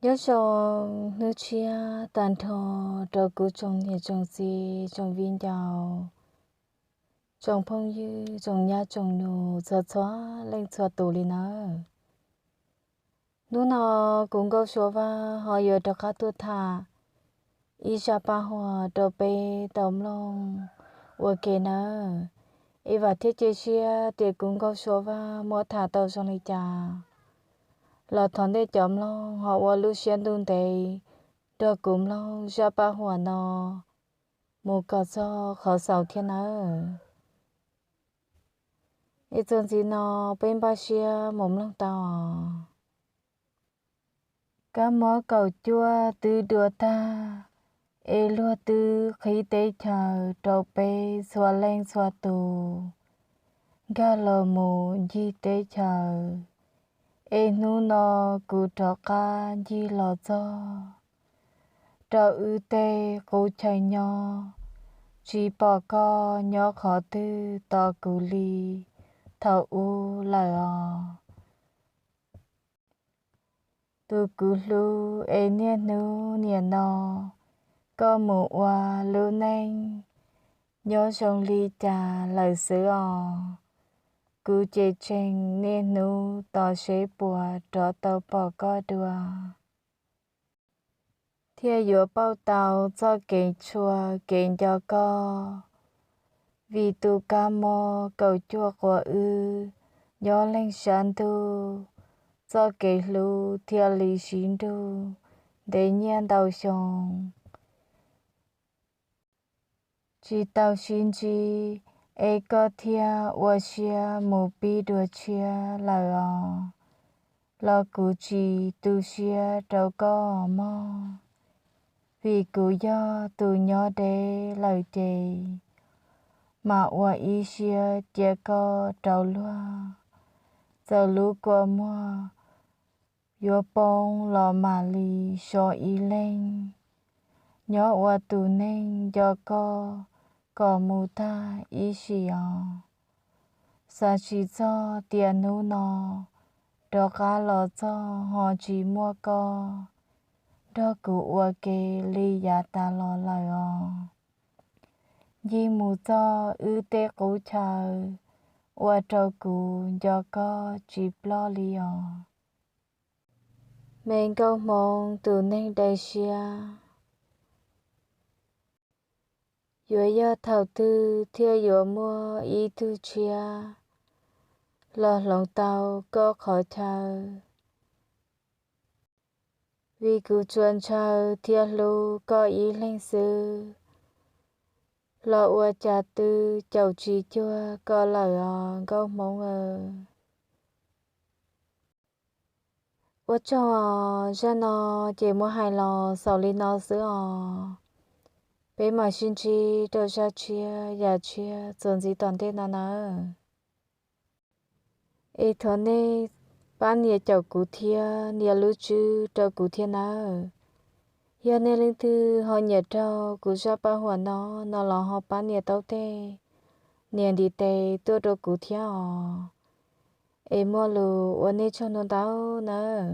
Nyob zoo hnub tshiab tag nrho rau kuv tsoom niam tsoom txiv tsoom viv ncaus, tsoom phooj ywg tsoom nyab tsoom nus txhua txhua leej txhua tus li nawb. Hnub no kuv Nkauj Suav Vaj ho yuav rov qab tuaj tham ib zaj paj huam rau peb tau mloog ua ke nawb. Es vam thiab cia siab tias kuv Nkauj Suav Vaj muab tham tau zoo li cas los thov nej cov mloog ho ua lub siab ntuj ntev nrog kuv mloog zaj paj huam no mus kom txog qhov xaus thiab nawb. Es txuas ntxiv no peb npaj siab mus mloog tau. Kab mob kaum cuaj twb dua tag, es luag twb qhib teb chaws rau peb txhua leej txhua tus nkag los mus ncig teb chaws. Es hnub no kuv rov qab ncig los txog rau wb tej qub chaw nyob, tsis pom koj nyob qhov twg tos kuv li thaum ub lawm os. Tus kuv hlub es niaj hnub nim no koj mus ua lub neej nyob zoo li cas lawm xwb os. Kuv ces tseem niaj hnub tos seb puas rov tau pom koj dua. Thiaj yuav pauj tau txoj kev tshua kev nco koj, vim tus kab mob kaum cuaj quas wb nyob leej sab ntuj, txoj kev hlub thiaj li sib nrug ntev nyiaj ntau xyoo. Tsis tau sib ntsib, es koj thiaj ua siab mus pib dua tshiab lawm os. Los kuv tsis tu siab rau koj mog, vim kuv yog tus nyob deb lawm ces mam ua ib siab cia koj rau luag. Txawm lub kua muag yuav poob los mam li so ib leeg, nyob ua tus neeg nco koj kom mus tag ib sim os. Xav tsis txog tias hnub no rov qab los txog ho tsis muaj koj nrog kuv ua ke li yav tas los lawm os. Ncig mus txog wb tej qub chaw, ua rau kuv nco koj tsis ploj li os. Me nkauj hmoob tus neeg dai siab, yuav yog thaum twg thiaj yuav muaj ib tug tshiab los hloov tau koj qhov chaw. Vim kuv tsuas ntshaw thiab hlub koj ib leeg xwb, los ua cas twb caum tsis cuag koj lawm os nkauj hmoob aw. Ua tsaug os, zaj no ces muab hais los xaus li no xwb os. Peb mam sib ntsib rau zaj tshiab yam tshiab txuas ntxiv tom ntej no nawb. Es thov nej pab nias caum kuv thiab nias lub tswb rau kuv thiab nawb. Yog nej leej twg ho nyiam raug kuv zaj paj huam no, no los ho pab nias taub teg, nias ntiv tes tuaj rau kuv thiab os. Es muaj lus ua nej tsaug ntau ntau nawb.